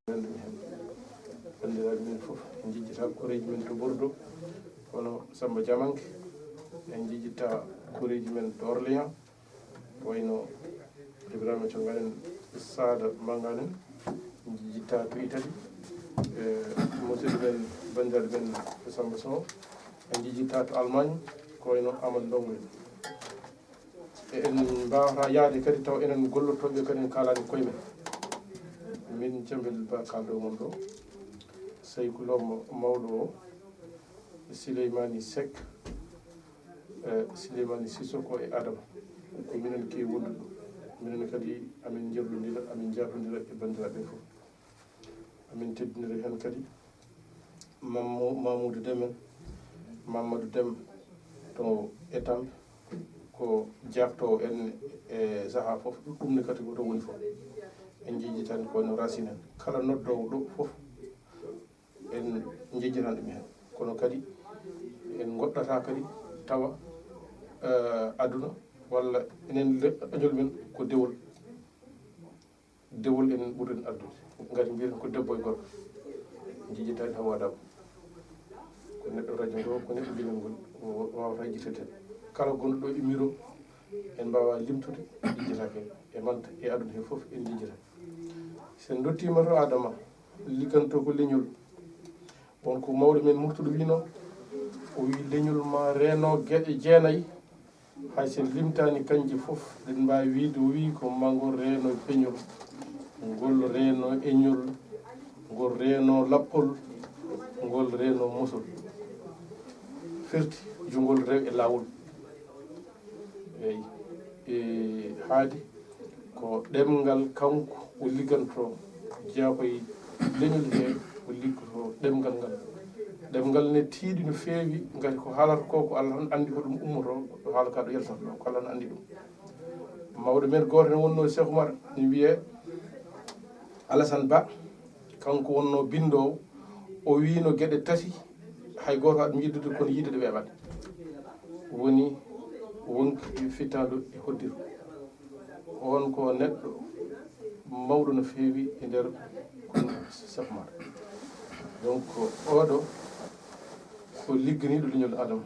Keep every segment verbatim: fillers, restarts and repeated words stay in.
Nanndumi heen banndiraaɓe men fof, en njejjita koreeji men to Bordeaux, kono Samba Diamanke, en njejjita koreeji men to Orléans, wayno Ibrahima Congaan en, Saada Manngaan en, en njejjita to Italie, e musidɗo men, banndiraaɗo men Samba Sow, en njejjita to Allemagne, ko wayno Amadou Ndongo en. E en mbaawata yahde kadi taw enen gollotooɓe kadi en kaalaani koye men. Min Jambel Ba kaalɗo mon ɗo, Sayku Lom mawɗo o, Sileymani Seck, e Sileymani Sissoko e Adama. Ko minen keewi wondude ɗo. Minen kadi amin njerlondira, amin njaafondira e banndiraaɓe fof. Amin teddinira heen kadi Mammo-, Mamoudou Dem en, Mamadou Dem to Etampe, ko jaaftoowo en e sahaa fof, ɗum ne kadi ko to woni fof. En njejjitaani ko no Racine en. Kala noddoowo ɗo fof, en njejjitaani ɗum heen. Kono kadi, en ngoɗɗata kadi tawa, eh, aduna walla enen leñol men ko dewol. Dewol en ɓurɗen addude. Ngati mbiyeten ko debbo e gorko. Njejjitaani hawaadaama. Ko neɗɗo radio ngo, ko neɗɗo leñol ngol, o waawata yejjitede. Kala gonɗo ɗo e micro, en mbaawaa limtude, en njejjitaake. E manta, e aduna he fof, en njejjitaake. So en ndottiima to Adama, liggantoo ko leñol. Won ko mawɗo men Murtuɗo wiino, o wii leñol ma reeno geɗe jeenayi, hay so en limtaani kañje fof, ɗen mbaawi wiyde, o wii ko ma ngol reeno peñol, ngol reeno eñol, ngol reeno lappol, ngol reeno mosol. Firti, yo ngol rew e laawol. Eyi, e haadi ko ɗemngal kanko o liggantoo, jeyaa ko e leñol he o liggotoo ɗemngal ngal. Ɗemngal ne tiiɗi no feewi, ngati ko haalata ko, ko Allah tan anndi ko ɗum ummotoo, ɗo haala ka ɗo yaltata ɗo, ko Allah tan anndi ɗum. Mawɗo men gooto ne wonnoo Cheikh Oumar, ne wiyee Alassane Ba, kanko wonnoo binndoowo, o wiino geɗe tati, hay gooto haɗum yiddude kono yiide ɗe weeɓata. Woni wonki fittaandu e hoddiru. On ko neɗɗo mawɗo no feewi e nder kono Cheikh Oumar. Donc, oɗo ko ligganiiɗo leñol Adama.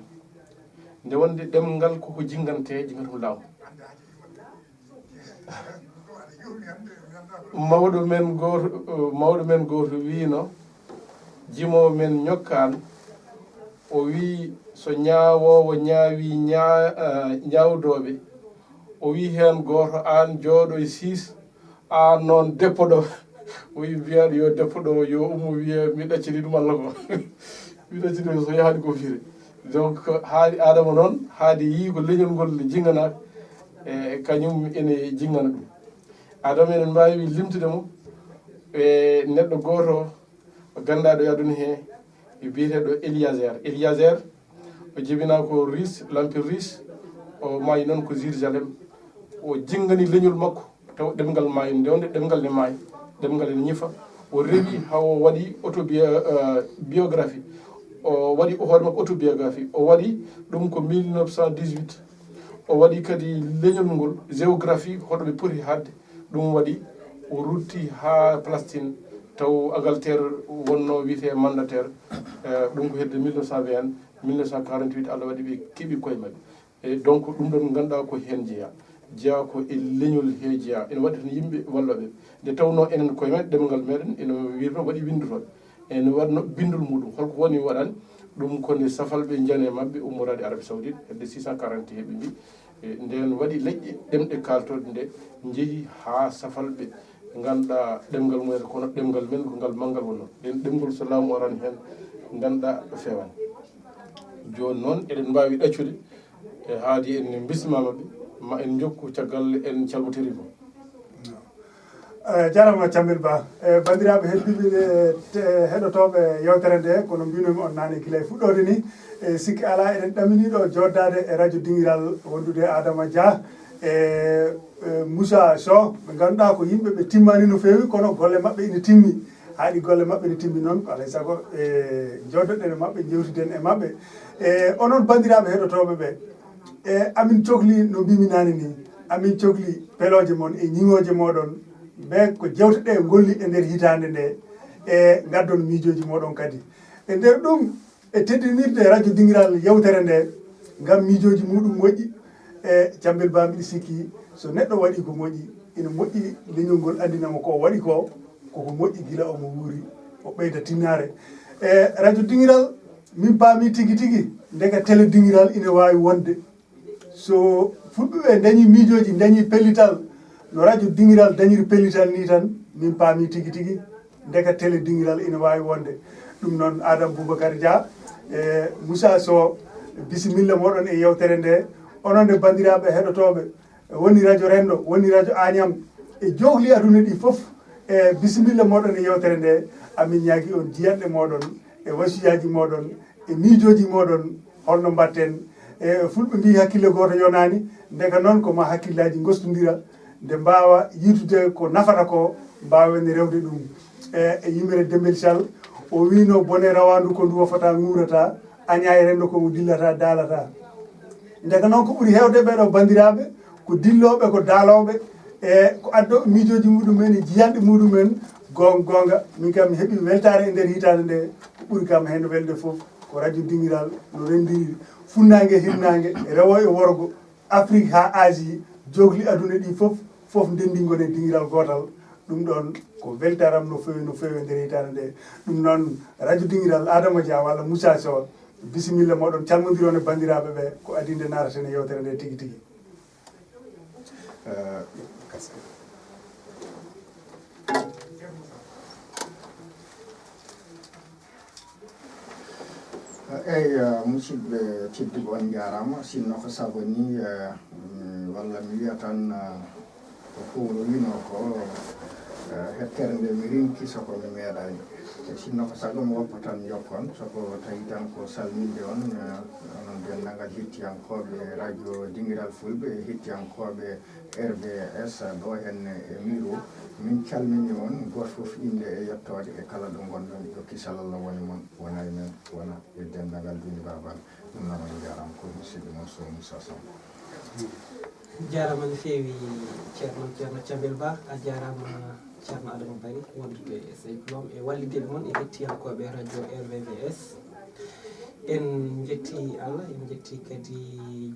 Nde wonde ɗemngal koko jinngantee, jinngatum laamu. Mawɗo men gooto, mawɗo men gooto wiino, jimoowo men ñokkaan, o wii, so ñaawoowo ñaawii ñaa-, eh, ñaawdooɓe, o wii heen gooto, aan jooɗo e siis, aan noon deppo ɗo. O wii, mbiyaa yo deppo ɗo, yo ummo wiya, mi ɗaccini ɗum Allah ko. Mi ɗaccini ɗum so yahaani ko fire. Donc, haadi Adama noon, haadi yii ko leñol ngol jinnganaaka, e kañum ene jinngana ɗum. Adama, eɗen mbaawi limtude mo e neɗɗo gooto gannduɗo e aduna he, e biyeteeɗo Eliazer. Eliazer, o jibinaa ko Russe, l'Empire Russe, o maayi noon ko Jérusalem. O jinngani leñol makko, taw ɗemngal maayi, nde wonde ɗemngal ne maayi, ɗemngal ne ñifa. O rewi haa o waɗi autobio-, eh, biographie. O waɗi hoore makko autobiographie. O waɗi ɗum ko mille neuf cent dix-huit. O waɗi kadi leñol ngol, géographie, hoɗo ɓe poti haɗde. Ɗum waɗi o rutti haa Palestine, taw Angleterre wonno wiyetee mandataire, eh, ɗum ko hedde mille neuf cent vingt, mille neuf cent quarante-huit, Allah waɗi ɓe keɓi koye maɓɓe. E donc, ɗum ɗon ngannduɗaa ko heen jeyaa. Jeyaa ko e leñol he jeyaa. Ene waɗi tan yimɓe walla ɓe. Nde tawnoo enen koye men, ɗemngal meɗen, ene wirno waɗi winndotooɓe. Ene waɗno binndol muɗum. Holko woni waɗani? Ɗum ko nde safalɓe njani e maɓɓe ummoraade Arabie Saoudite, hedde six cent quarante heɓe mbi. E nden waɗi leƴƴe ɗemɗe kaaltooɗe nde njehi haa safalɓe ngannduɗaa ɗemngal mumen, kono ɗemngal men ko ngal manngal wonno. Ɗen ɗemngol so laamu arani heen, ngannduɗaa ɗo feewani. Jooni noon, eɗen mbaawi ɗaccude, e haadi en mbismiima ɓe, ma en njokku caggal en calmotirii mo. Eh, jarama Cammel Ba. Eh, banndiraaɓe heddiiɓe, eh, te-, heɗotooɓe yewtere nde, kono mbinomi on naane gila e fuɗɗoode ni, eh, sikki alaa eɗen ɗamini ɗo jooɗdaade e radio Dingiral wondude Adama Dia, eh, eh, Moussa Sow, ɓe ngannduɗaa ko yimɓe ɓe timmaani no feewi, kono golle maɓɓe ina timmi. Haaɗi golle maɓɓe ina timmi noon, ko alay sago, eh, jooɗoɗen e maɓɓe, njewtiden e maɓɓe. Eh, onon banndiraaɓe heɗotooɓe ɓe, eh, amin cokli no mbimi naane ni, amin cokli pelooje mon e ñiŋooje mooɗon, ɓe ko jewte ɗe ngolli e nder hitaande nde. E ngaddon miijooji mooɗon kadi. E nder ɗum, e teddinirde Radio Dingiral yewtere nde, ngam miijooji muɗum moƴƴi, e Cambel Ba, mbiɗi sikki so neɗɗo waɗi ko moƴƴi, ina moƴƴi leñol ngol anndina mo ko o waɗi ko, koko moƴƴi gila omo wuuri, o ɓeyda tinnaare. E Radio Dingiral, min paami tigi tigi, ndeka télé Dingiral ina waawi wonde. So fulɓe ɓe dañi miijooji, dañi pellital, no Radio Dingiral dañiri pellital ni tan, min paami tigi tigi, ndeka télé Dingiral ina waawi wonde. Ɗum noon, Adam Boubacar Dia, e Moussa Sow, bisimilla mooɗon e yewtere nde. Onon e banndiraaɓe heɗotooɓe, woni Radio Renndo, woni Radio Agnam, e johli aduna ɗi fof, e bisimilla mooɗon e yewtere nde. Amin ñaagi on jiyanɗe mooɗon, e wasiyaaji mooɗon, e miijooji mooɗon, holno mbaɗten. E fulɓe mbi hakkille gooto yonaani, ndeka noon ko ma hakkillaaji ngostondira, nde mbaawa yiitude ko nafata ko, mbaawen rewde ɗum. E, e yimere Dembel Sall, o wiino bone rawaandu ko ndu wofata nguurata, añaa e renndo ko ngu dillata daalata. Ndeka noon ko ɓuri heewde ɓee ɗoo banndiraaɓe ko dillooɓe, ko daalooɓe, e ko addo miijooji muɗumen e jiyanɗe muɗumen. Goon goonga, min kam mi heɓi weltaare e nder hitaande nde, ko ɓuri kam heen welde fof ko Radio Dingiral no renndiri funnaange e hirnaange, rewo e worgo, Afrik haa Asie, johli aduna ɗi fof, fof ndenndingol e dingiral gootal. Ɗum ɗoon ko weltaram no feewi, no feewi e nder hitaande nde. Ɗum noon, Radio Dingiral, Adama Dia walla Moussa Sow, bisimilla mooɗon, calmondiron e banndiraaɓe ɓe, ko adii nde naataten e yewtere nde tigi tigi. Eh, kasi. Eey, eh, musidɓe tedduɓe, on njaaraama. Sinno ko sago ni, eh, mm, walla mi wiya tan, eh, ko Kowro wiynoo ko, eh, hettere nde mi rinki so ko mi meeɗaani. E sinno ko sago mi woppa tan njokkon, so ko tawi tan ko salminde on, eh, onon denndaangal hettiyankooɓe Radio Dingiral Fulɓe, hettiyankooɓe R V S ɗo henne e Miro. Min calmini on, gooto fof innde e yettoode e kala ɗo ngonɗon. Yo kisal Allah wone mon, wona e men, wona e denndaangal Duuñi Baaba. Ɗum noon, on njaaraama, ko musidɗo mon Sow Moussa Samb. Jaaraama no feewi, Ceerno, Ceerno Cambel Ba, a jaaraama, Ceerno Adama Bari, wondude e Saytu Lom e wallidde mon e hettiyankooɓe Radio R V V S. En njetti Allah, en njetti kadi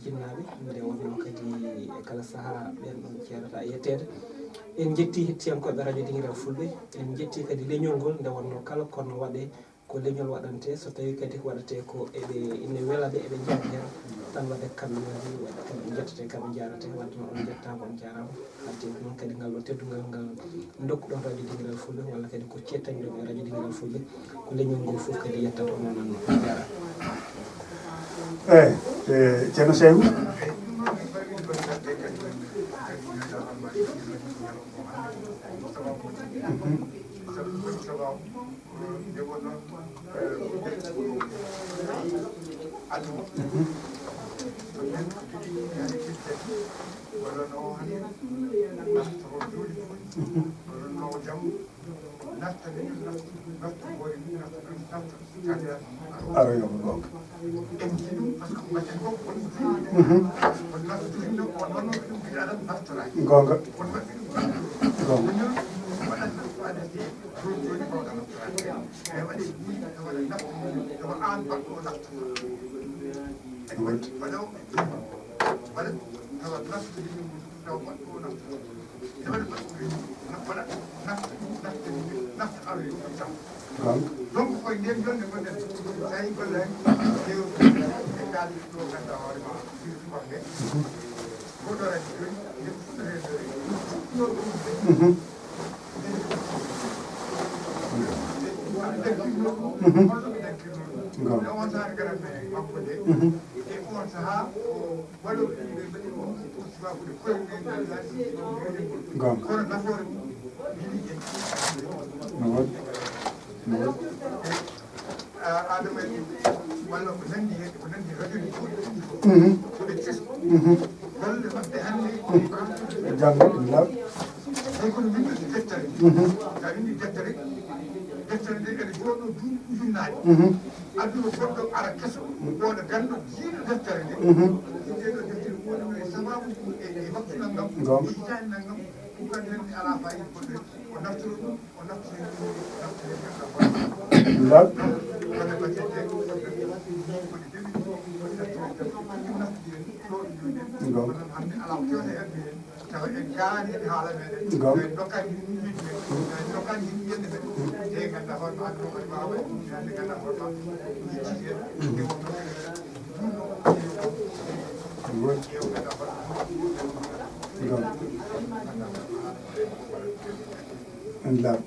jinnaaɓe, nde wonnoo kadi e kala sahaa ɓeen ɗoon ceerata e yetteede. En njetti hettiyankooɓe Radio Dingiral Fulɓe, en njetti kadi leñol ngol, nde wonnoo kala ko no waɗee, ko leñol waɗantee, so tawii kadi ko waɗetee ko eɓe, ine wela ɓe, eɓe njaadi heen, tan waɗde kamɓe waɗi, waɗde kamɓe njettetee, kamɓe njaaretee, waɗde noon on njettaama, on njaaraama. Haalde noon kadi ngal ɗo teddungal ngal ndokkuɗon Radio Dingiral Fulɓe, walla kadi ko cettañɗon e Radio Dingiral Fulɓe, ko leñol ngol fof kadi yettata on, on, on, on njaaraama. Eey, eh, Ceerno Seydou. Aroyo ko goonga. Goonga. Goonga. Goonga. No woodi. No woodi. Janngo ɗum law. Deftere nde ene jooɗo duuɓi ujunnaaji. Aduna goɗɗo ara keso, wooda ganndo jiiɗo deftere nde. Ɗee ɗo deftere woni e sababu e, e waktu nanngam, e hitaande nanngam. Ngam. Ngam. Ngam. Ngam. En laaɓi.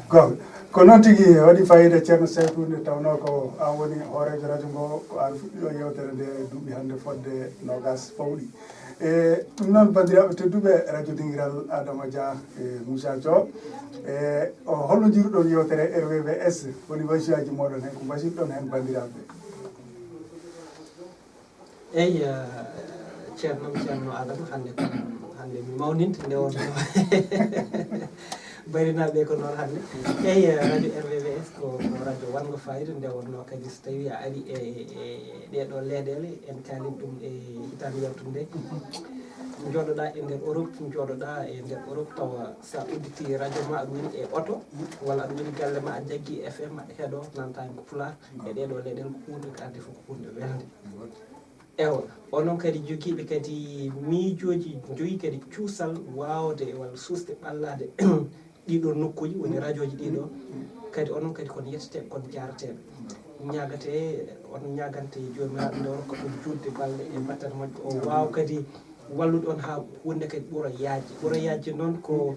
Ko, ko noon tigi waɗi fayida, Ceerno Saytu, nde tawnoo ko aan woni hooreejo rajo ngo, ko aan fuɗɗi ɗo yeewtere nde duuɓi hannde fodde noogaas pawɗi. E ɗum noon, banndiraaɓe tedduɓe, rajo Dingiral, Adama Dia e Moussa Thiaw. E o, holno njiiruɗon yeewtere R V V S? Woni wasiyaaji mooɗon heen, ko mbasiyɗon heen banndiraaɓe? Eyi, eh, ceerno, ceerno Adama, hannde kam, hannde mi mawninte nde wonno. Barinaaɓe ko noon hannde. Eyi, eh, radio R V V S ko, ko radio wanngo fayida, nde wonno kadi so tawii a ari e, e ɗeeɗoo leyɗeele, en kaalii ɗum e hitaande yaltunde nde. Njooɗoɗaa e nder Europe, njooɗoɗaa e nder Europe, tawa so a udditii radio ma, aɗa woni e oto, walla aɗa woni galle ma, a jaggi F M, aɗa heɗoo, nanta ko Pulaar, e ɗeeɗoo leyɗeele ko huunde ko adii fof ko huunde welnde. Ewa, onon kadi jogiiɓe kadi miijooji, njogii kadi cuusal waawde walla suusde ɓallaade ɗiɗo nokkuuji, woni rajooji ɗiɗo, kadi onon kadi kon yetteteeɓe, kon jaarateeɓe. Ñaagatee, on ñaagante Joomiraaɗo nde on ko ɗum juutde balɗe e battane moƴƴe, o waawa kadi wallude on haa huunde kadi ɓura yaajde. Ɓura yaajde noon ko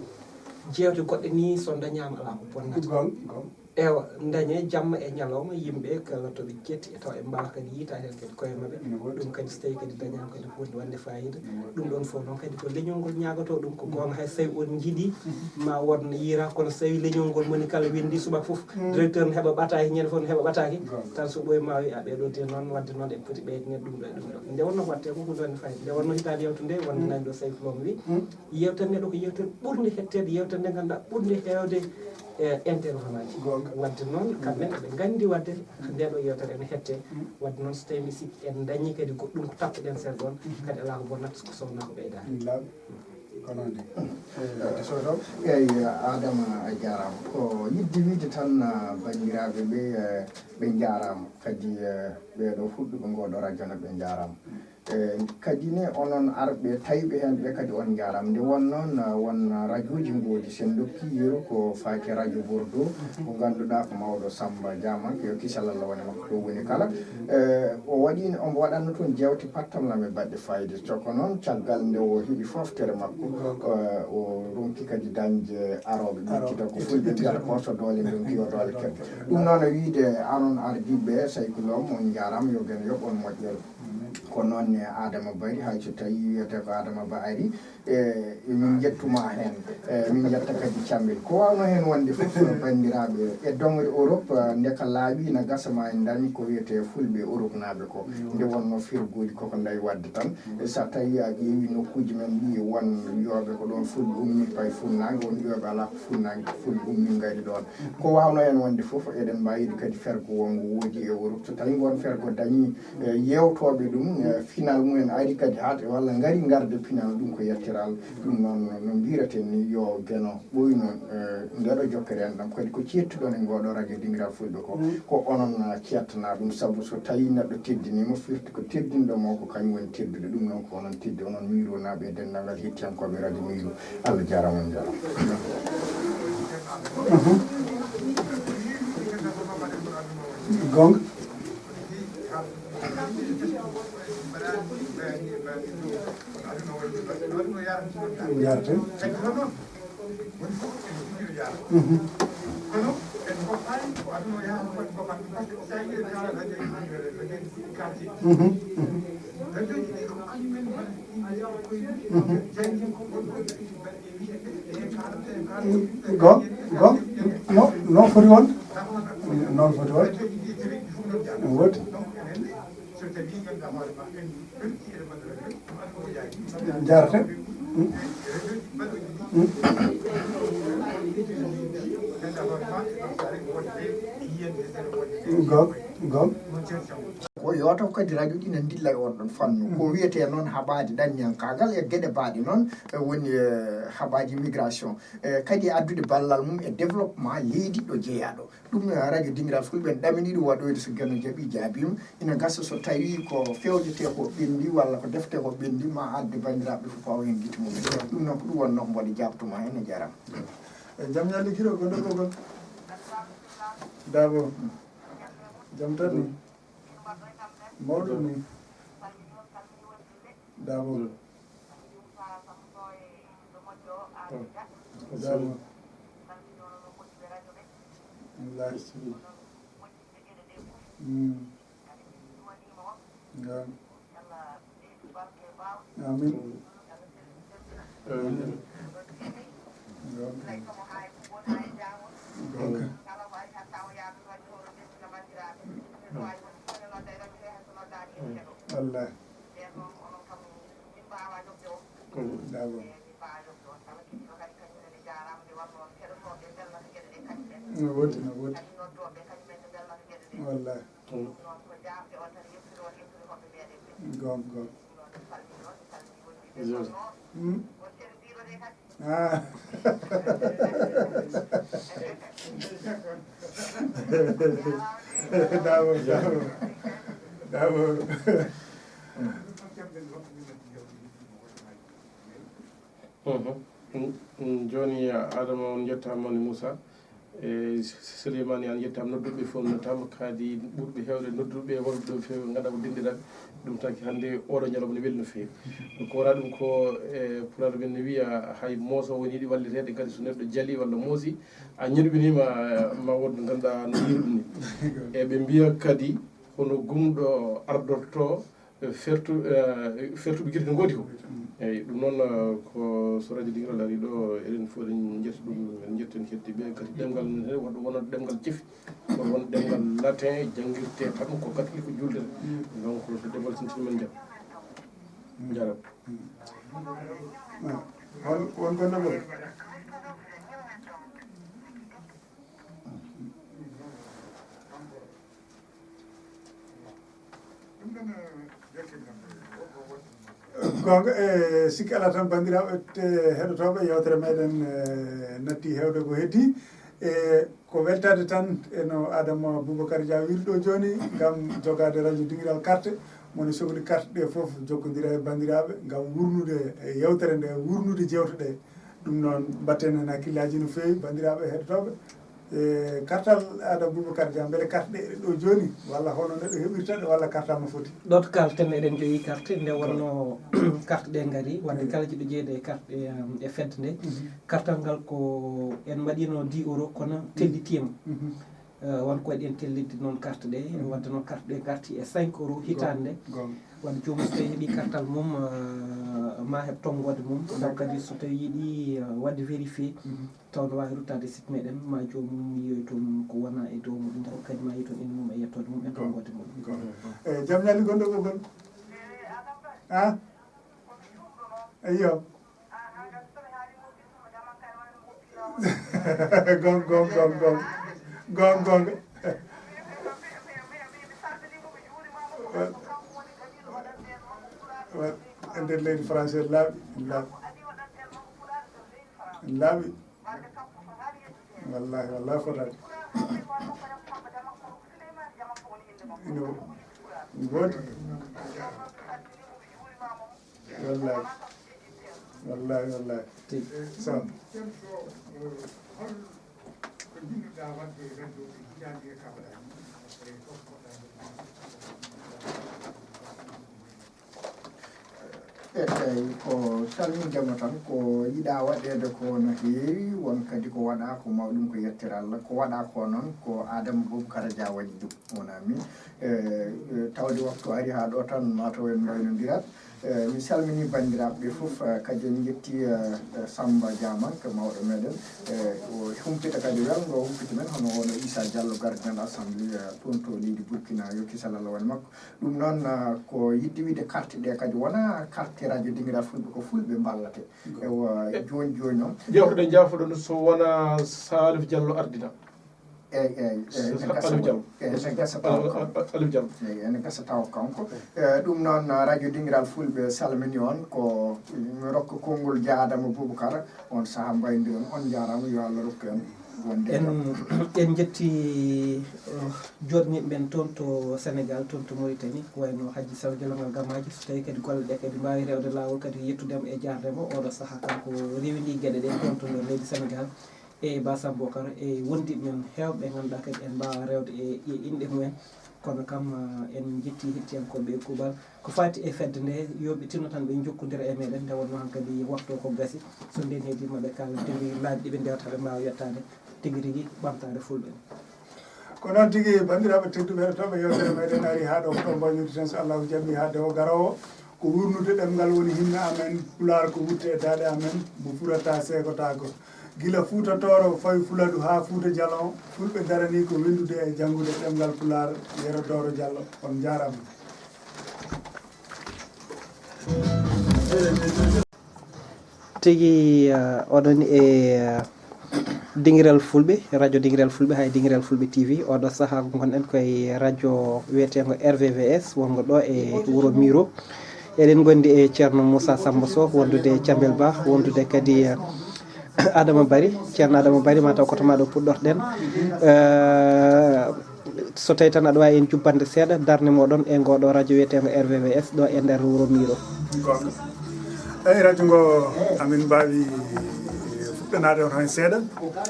jeewte goɗɗe nii so ndañaama alaa ko bonnata. Goonga, goonga. Ewa, ndañee jamma e ñalawma, yimɓe kala to ɓe ketti e tawa ɓe mbaawa kadi yiitaade heen kadi koye maɓɓe. Ɗum kadi so tawii kadi dañaama kadi huunde waɗnde faayiida. Ɗum ɗoon fof noon kadi ko leñol ngol ñaagotoo ɗum, ko goonga, hay so tawii on njiɗii ma wood no yiira, kono so tawii leñol ngol moni kala winndi subaka fof, directeur ne heɓa ɓataaki, ñande fof ne heɓa ɓataaki, tan so ɓooyi ma wiya ɓeeɗoo de noon, waɗde noon eɓe poti ɓeyde ɗum ɗo e ɗum ɗo. Nde wonnoo ko waɗtee ko huunde waɗnde faayiida. Nde wonnoo hitaande yaltunde, wonde nani ɗo Sayfu Lom wi, yeewtere nde ɗo ko yeewtere ɓurnde heɗteede, yeewtere nde ngannduɗaa ɓurnde heewde, eh, intervenant ji. Goonga. Waɗde noon, kamɓe ne eɓe nganndi waɗde nde ɗo yeewtere ene heɗtee. Waɗde noon, so tawii mi sikki en dañii kadi goɗɗum ko tappuɗen seeɗa ɗoon, kadi alaa ko bonnata, ko sowna ko ɓeydaade. Laaɓi. Ko noon de. Eh, wadde Sow Sow. Eyi, Adama, a jaaraama. Ko yiɗde wiyde tan, ah, banndiraaɓe ɓe, eh, ɓe njaaraama. Kadi, eh, ɓee ɗo fuɗɗuɓe ngoo ɗo radio ne, ɓe njaaraama. E, kadi ne, onon arɓe tawiiɓe heen ɓe kadi, on njaaraama. Nde wonnoo, won rajooji ngoodi, so en ndokkii yeru ko faati radio Bordeaux, ko ngannduɗaa ko mawɗo Samba Diamanka, yo kisal Allah wone makko, ɗo woni kala. E, o waɗi, omo waɗanno toon jeewte pattamlame baɗɗe faayiida. Coko noon, caggal nde o heɓi fooftere makko, e, o ronki kadi dañde arooɓe, ɓe ittita ko fulɓe mbiyata ko so doole ndonki, yo doole keɓ. Ɗum noon, o wiyde, anon ardiiɓe Sayku Lom, on njaaraama, yo geno yoɓ on moƴƴere. Ko noon ne Adama Bari, hay so tawii wiyetee ko Adama Ba ari, e, min njettu ma heen, e, min njetta kadi Cammel. Ko waawnoo heen wonde fof, banndiraaɓe, e doŋre Europe, e, nde ka laaɓi, na gasa ma en ndañi ko wiyetee fulɓe Europe naaɓe ko. Nde wonnoo fergooji koko ndawi waɗde tan. E, so a tawii a ƴeewi nokkuuji men ɗi, won wiyooɓe ko ɗoon fulɓe ummi payi funnaange, won wiyooɓe alaa ko funnaange, ko fulɓe ummi ngari ɗoon. Ko waawnoo heen wonde fof, eɗen mbaawi wiide kadi fergo wonngo woodi e Europe. So tawii ngoon fergo dañii, e, yeewtooɓe ɗum, e, final mumen ari kadi haa walla ngari ngarde final, ɗum ko yettiral. Ɗum noon no mbiyraten ni, yo geno ɓooynu, e, ndeeɗo jokkere enɗam kadi ko ceettuɗon e ngooɗo radio Dingiral Fulɓe ko, ko onon, e, ceettanaa ɗum. Sabu so tawii neɗɗo teddiniima, firti ko teddinɗo mo ko kañum woni tedduɗo. Ɗum noon ko onon teddi, onon Miro naaɓe e denndaangal hettiyankooɓe radio Miro. Allah jaaraama, on njaaraama. Goonga. Njaarten. Go, go, no, no foti won? Noon foti won. Woti. Jarate. Go, go. Ko yooto kadi radio ɗi na ndilla e on ɗon fannu. Ko wiyetee noon haɓaaji ɗanniyankaagal e geɗe baaɗe noon, e woni, e, haɓaaji migration. E, kadi e addude ballal mum e développement leydi ɗo jeyaa ɗo. Ɗum, e, radio Dingiral Fulɓe en ɗaminii ɗum waɗoyde so Geno jaɓii jaabiima. Ina gasa so tawii ko feewjetee ko ɓenndi walla ko defte ko ɓenndi ma adde banndiraaɓe fof pawa heen gite mum. Ɗum noon ko ɗum wonnoo ko mboɗo jaabtuma heen, a jaaraama. E jam ñalli kiro gonɗo ɓoggol. Dabo. Jam tan ni. Mawɗum ni. Dabo. Dabo. Wallahi. Mm. Ngam. Amin. Amin. Ngam. Gonga. Wallahi. Dabo. No woti, no woti. Wallahi. Gonga, gonga. Hmm? Ah. Dabo, dabo. Dabo. Mhm. Mm, mm, jooni, Adama, on njettaama, moni Moussa. E Souleymane, an njettaama, nodduɓe fof noddaama, kadi ɓurɓe heewde nodduɓe e wonɓe ɗo feewi, nganndaa ko denɗiraaɓe. Ɗum taki hannde oɗo ñalawma ne weli no feewi. Ko wona ɗum ko, e, Pulaar men ne wiya, hay mooso woni yiɗi walliteede, kadi so neɗɗo jali walla moosi, a ñirɓiniima, ma wood mo ngannduɗaa no yiiri ɗum ni. E ɓe mbiya kadi, hono gumɗo ardorto, fertu, eh, fertuɓe gite no ngoodi ko. Eyyi, ɗum noon, eh, ko so radio Dingiral ari ɗo, eɗen fof eɗen njetta ɗum, en njetten heddiiɓe, kadi ɗemngal men he, waɗa wona ɗemngal cefi, waɗa wona ɗemngal latin, janngirte tan ko katoliko juulde. Donc, so ɗemngal sinti men jam. Jarama. Ah, hol, hol gonɗo ɗo? Goonga, e sikki alaa tan, banndiraaɓe te-, heɗotooɓe, yeewtere meɗen, e, natti heewde ko heddii. E, ko weltaade tan e no Adama Boubacar Dia wiri ɗo jooni, ngam jogaade radio Dingiral carte, mo ne sokli carte ɗe fof, jokkondira e banndiraaɓe, ngam wurnude e yeewtere nde, wurnude jeewte ɗe. Ɗum noon, mbatten heen hakkillaaji no feewi, banndiraaɓe heɗotooɓe. E, kartal Adama Boubacar Dia, mbele carte ɗe ɗo jooni, walla hono neɗɗo heɓirta ɗe, walla kartal no foti? Ɗo to kaalten, eɗen jogii carte, nde wonno carte ɗe ngari, wadde kala jiɗɗo jeeyde e carte, e, um, e fedde nde. Mhm. Kartal ngal ko en mbaɗino dix euros, kono tellitiima. Mhm. Eh, won ko waɗi en tellitde noon carte ɗe, wadde noon carte ɗe ngarti e cinq euros hitaande nde. Goonga. Wadde joomum so tawi heɓi kartal mum, eh, ma heɓ tonngoode mum. Taw kadi so tawi yiɗi, eh, waɗde vérifié, taw no waawi ruttaade site meɗen, ma joomum yiyoy toon ko wona e dow muɗum, taw kadi ma yiy toon inde mum e yettoode mum e tonngoode mum. Goonga. Eh, jam ñalli gonɗo ɓoggol. Ah? Eyyo. Goonga, goonga, goonga, goonga. Goonga, goonga. Wa-, wa-, e nder leydi France, laaɓi, laaɓi. Laaɓi. Wallahi, wallahi, fotaani. Ino, ino woodi. Wallahi. Wallahi, wallahi. Tigi. So. E, eyi, ko salmindema tan, ko yiɗaa waɗeede ko no heewi, won kadi ko waɗaa ko mawɗum, ko yettere Allah, ko waɗaa ko noon, ko Adama Boubacar Dia waɗi ɗum, wonaa min. E, e, tawde waktu ari haa ɗo tan, mataw en mbaynondirat. E, mi salminii banndiraaɓe ɓe fof, e, kadi en njetti, e, e, Samba Diamanka, mawɗo meɗen. E, o humpita kadi welngo o humpiti men, hono oɗo Issa Diallo, gardien de l'assemblée, e, toon to leydi Burkina, yo kisal Allah won e makko. Ɗum noon, e, ko yiɗde wiide carte ɗe kadi wonaa carte radio Dingiral Fulɓe, ko fulɓe mballate. Ewa, jooni jooni noon. Jawtuɗen, jaafoɗon so wonaa Salif Diallo ardina. Eyyi, eyyi, eyyi, ene gasa taw, eyyi, ene gasa taw kanko. Eyyi, ene gasa taw kanko. Eh, ɗum noon, eh, Radio Dingiral Fulɓe salmini on, ko mi rokka konngol jaadama Boubacar, on saha mbaydiron. On njaaraama, yo Allah rokku en wonde e jam. En, en njetti, eh, joɗniiɓe men toon to Sénégal, toon to Mauritanie, ko wayno Hajji Sow Gelongal Gamaaji, so tawi kadi golle ɗe kadi mbaawi rewde laawol kadi yettude mo e jaarde mo, oɗo saha kanko rewindi geɗe ɗe toon to nder leydi Sénégal. E Ba Samb Bokar, e wondiiɓe men heewɓe ɓe ngannduɗaa kadi en mbaawa rewde e, e inɗe mumen. Kono kam, ah, en njetti hettiyankooɓe e kuuɓal. Ko faati e fedde nde, yo ɓe tinno tan ɓe njokkondira e meɗen, nde wonnoo hankadi waktu o ko gasi. So ndeen heediima ɓe kaala tigi laabi ɗi ɓe ndewata ɓe mbaawa yettaade tigi rigi ɓamtaare fulɓe. Ko noon tigi, banndiraaɓe tedduɓe, heɗotooɓe, yewtere meɗen ari haa ɗo, ko ɗo mbaynodir tan, so Allahu jaɓi, haa dewo garoowo. Ko wuurnude ɗemngal woni himme amen, Pulaar ko wutte e daaɗe amen, mo furata seekotaako. Gila Fuuta Tooro fawi Fuladu haa Fuuta Jalon, fulɓe daranii ko wenndude e janngude ɗemngal Pulaar. Yero Dooro Jallo, on njaaraama. Tigi, eh, oɗon e, eh, Dingiral Fulɓe, Radio Dingiral Fulɓe, hay Dingiral Fulɓe T V. Oɗo sahaa ko ngonɗen koye radio wiyeteengo R V V S, wongo ɗo e Wuro Miro. Eɗen ngondi e Ceerno Moussa Samba Sow, wondude e Cambel Ba, wondude kadi, eh, Adama Bari. Ceerno Adama Bari, mataw ko to ma ɗo puɗɗorɗen. Eh, so tawi tan aɗa waawi en jubbande seeɗa darnde moɗon e ngoɗo radio wiyeteengo R V V S ɗo e nder Wuro Miro. Goonga. Eyi, radio ngo amin mbaawi fuɗɗanaade on heen seeɗa,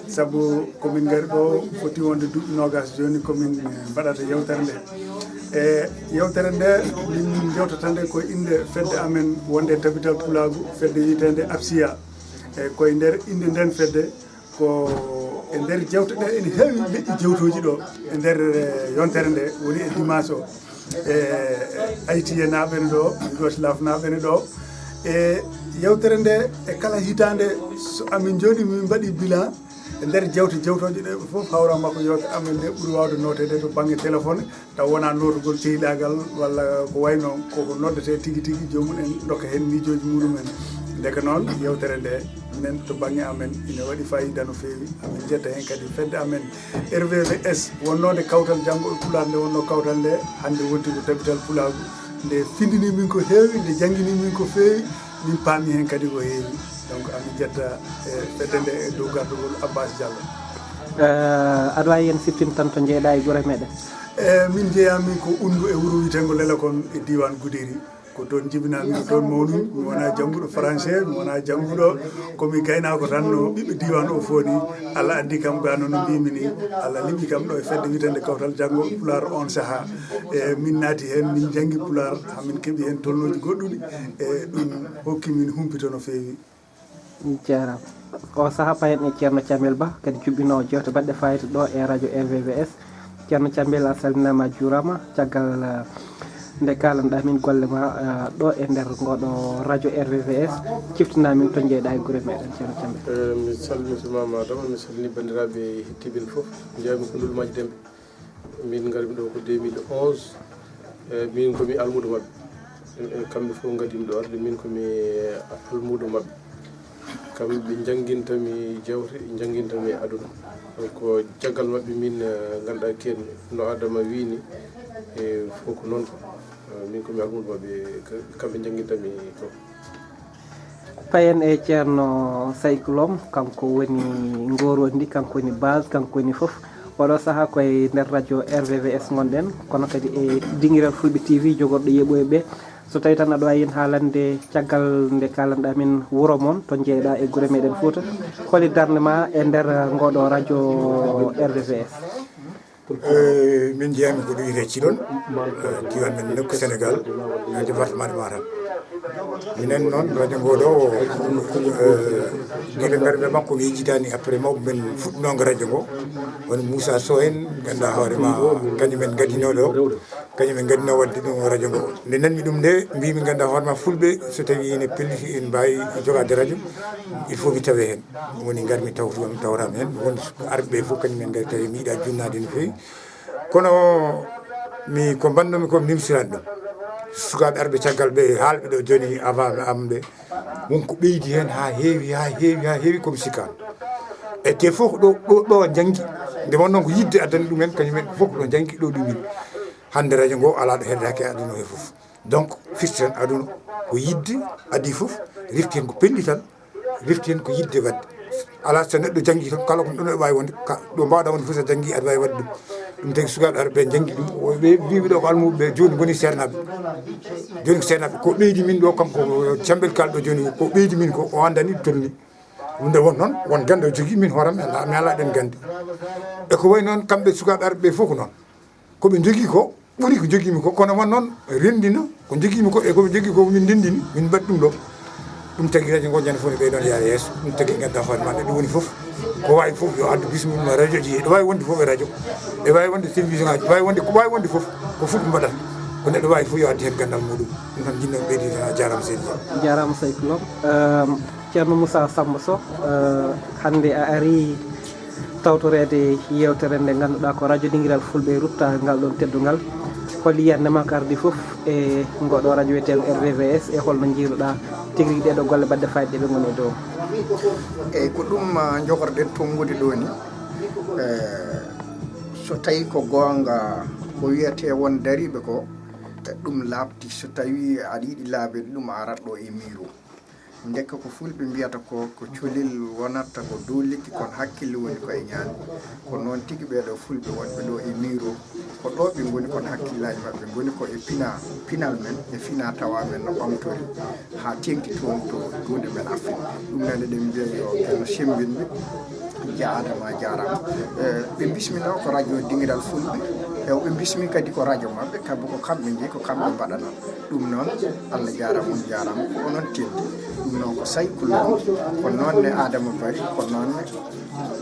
sabu ko min ngari ɗo foti wonde duuɓi noogaas jooni ko min, eh, mbaɗata yewtere nde. E yewtere nde min, min njewtata nde ko innde fedde amen wonde e Tabital Pulaagu, fedde wiyeteende APSIA. E koye nder innde nden fedde, ko e nder jewte ɗe ene heewi leƴƴi jewtooji ɗo e nder, eh, yontere nde woni e dimanche o. E Aytiye naaɓe ne ɗo, Yugoslav naaɓe ne ɗo. E yewtere nde e kala hitaande so amin njooɗi min mbaɗi bilan e nder jewte jewtooje ɗe fof hawra makko yewtere amen nde ɓuri waawde noteede to bannge téléphone. Taw wonaa nootugol cehiɗaagal walla ko wayi noon, koko noddetee tigi tigi, joomum en ndokka heen miijooji muɗum en. Ndeke noon, yewtere nde minen to bannge amen ina waɗi faayiida no feewi. Amin njetta heen kadi fedde amen R V V S, wonnoonde kawtal janngo e Pulaar nde wonnoo kawtal nde, hannde wonti ko Tabital Pulaagu. Nde findini min ko heewi, nde janngini min ko feewi, min paami heen kadi ko heewi. Donc, amin njetta, eh, fedde nde e dow gardagol Abbas Diallo. Eh, aɗa waawi en siftin tan to njeeyɗaa e gure meɗen? Eh, min njeeyami ko Undu e wuro wiyeteengo Lelakon e diiwaan Guderi. Ko toon jibinami, ko toon mawnumi. Mi wonaa jannguɗo français, mi wonaa jannguɗo, ko mi gaynaako tan no ɓiɓɓe diiwaan o fof ni. Allah addi kam, gano no mbimi ni, Allah liɓi kam ɗo e fedde wiyetende Kawtal Janngo Pulaar on saha. E min naati heen, min janngi Pulaar, haa min keɓi heen tolnooji goɗɗuɗi. E ɗum hokki min humpito no feewi. Jaaraama. O saha payen e Ceerno Camel Ba, kadi juɓɓinoowo jewte baɗɗe fayida ɗo e radio R V V S. Ceerno Camel, a salminaama, a juuraama. Caggal, eh, nde kaalanɗaa min golle ma, eh, ɗo e nder ngoɗo radio R V V S, ciftinaa min to njeeyɗaa e gure meɗen, Ceerno Camel. Eh, mi salmitimaama, Adama, mi salmini banndiraaɓe hettiiɓe ɓe fof. Njeeyami ko Nulmaaji Demɓe. Min ngarmi ɗo ko deux mille onze. Eh, min ko mi almuudo maɓɓe. Eh, kamɓe fof ngadimi ɗo arde, min ko mi almuudo maɓɓe. Kamɓe ɓe njanngintami jawte, njanngintami aduna. Donc, ko caggal maɓɓe min, eh, ngannduɗaa ken no Adama wii ni, eh, fof ko noon ko. Eh, min ko mi almuudo maɓɓe, ka-, kamɓe njanngintami ko. Payen e Ceerno Sayku Lom, kanko woni ngoroondi, kanko woni base, kanko woni fof. Oɗo saha ko e nder radio R V V S ngonɗen, kono kadi e Dingiral Fulɓe T V jogorɗo yeɓoyɓe. So tawi tan aɗa waawi en haalande caggal nde kaalanɗaa min wuro mon to njeeyɗaa e gure meɗen Fuuta, holi darnde ma e nder ngoɗo radio R V V S? Eh, min njeeyami ko ɗo wiyetee Cilon, eh, diiwaan men nokku Sénégal, eh, département de Matam. Minen noon, radio ngo ɗo, eh, gila ngarmi e makko mi yejjitaani, après mawɓe men fuɗɗinoongo radio ngo, woni Moussa Sow en, ngannduɗaa hoore ma, kañum en ngadinoo ɗo, kañum en ngadinoo waɗde ɗum radio ngo. Nde nanmi ɗum nde, mbimi, ngannduɗaa hoore ma, fulɓe, so tawi ene pelliti, ene mbaawi jogaade radio, il faut mi tawe heen. Ɗum woni ngarmi tawtoyam, tawraam heen. Won arɓe ɓe fof kañum en ngari tawi mi yiɗaa junnaade no feewi. Kono mi, ko mbannomi ko mi nimsiraani ɗum. Sukaaɓe arɓe caggal ɓe, haalɓe ɗo jooni avant am ɓe, won ko ɓeydi heen haa heewi, haa heewi, haa heewi ko mi sikkaano. E te fof ɗo, ɗo, ɗo njanngi. Nde won noon ko yiɗde addani ɗumen, kañum en fof ɗo janngi ɗo ɗumen. Hannde radio ngo alaa ɗo heddaaki e aduna he fof. Donc, firti tan aduna ko yiɗde adii fof, refti heen ko pellital, refti heen ko yiɗde waɗde. Alaa so neɗɗo janngi tan, kala ko ɗum ɗo waawi wonde, ka, ɗo mbaawɗa wonde fof so janngi aɗa waawi waɗde ɗum. Ɗum tagi sukaaɓe arɓe ɓe njanngi ɗum, o ɓe mbiimi ɗo ko almuɓe ɓe jooni ngoni seernaaɓe. Jooni ko seernaaɓe, ko ɓeydi min ɗo kanko Cambel Kal ɗo jooni ko ɓeydi min ko o anndani ɗum tolni. Ɗum nde won noon, won gannde o jogii min hooram mi alaa, mi alaa ɗen gannde. E ko wayi noon kamɓe sukaaɓe arɓe ɓe fof ko noon. Ko ɓe njogii ko ɓuri ko jogiimi ko, kono won noon renndina ko jogiimi ko e ko ɓe jogii ko min ndenndini, min mbaɗi ɗum ɗo. Ɗum tagi radio ngo ñande fof ne ɓeydoon yaade yeeso, ɗum tagi ngannduɗaa hoore ma neɗɗo woni fof, ko waawi fof yo addu bismilla radio ji, ɗo waawi wonde fof e radio, e waawi wonde télévision ngaji, waawi wonde ko waawi wonde fof, ko fof ɓe mbaɗata. Ko neɗɗo waawi fof yo addu heen ganndal muɗum. Ɗum tan jinnoo ɓeydi tan, a jaaraama seydi Dia. Jaaraama Sayku Lom. Ehm, Ceerno Moussa Samba Sow, eh, hannde a ari tawtoreede yeewtere nde ngannduɗaa ko radio Dingiral Fulɓe rutta ngal ɗon teddungal. Hol yiyannde ma ko ardi fof e ngoɗo radio wiyeteengo R V V S, e holno njiiruɗaa tigi rigi ɗeɗo golle baɗɗe fayida ɗe ɓe ngoni e dow? Eyyi, ko ɗum, ah, njogorɗen tonngude ɗo ni. Eh, so tawi ko goonga ko wiyetee won dariiɓe ko, eh, ɗum laaɓti. So tawi aɗa yiɗi laaɓeede ɗum, a arat ɗo e miiro. Ndeke ko fulɓe mbiyata ko, ko colel wonata ko dow lekki, kono hakkille woni ko e ñaandi. Ko noon tigi ɓeeɗo fulɓe wonɓe ɗo e miiro, ko ɗo ɓe ngoni, kono hakkillaaji maɓɓe ngoni ko e pina, pinal men, e fina tawa men no ɓamtori haa teŋti toon to duunde men Afrik. Ɗum noon eɗen mbiya yo Bello semmbinɓe, jaa Adama jaaraama. Eh, ɓe bismino ko radio Dingiral Fulɓe, e ɓe bismi kadi ko radio maɓɓe, kamɓe ko kamɓe njeyi, ko kamɓe mbaɗana. Ɗum noon, Allah jaaraama, on jaaraama, ko onon teddii. Ɗum noon ko Sayku Lom, ko noon ne Adama Bari, ko noon ne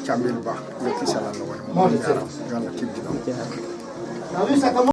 Cambel Ba, yo kisal Allah wone mo. On jaaraama, yo Allah teddin on.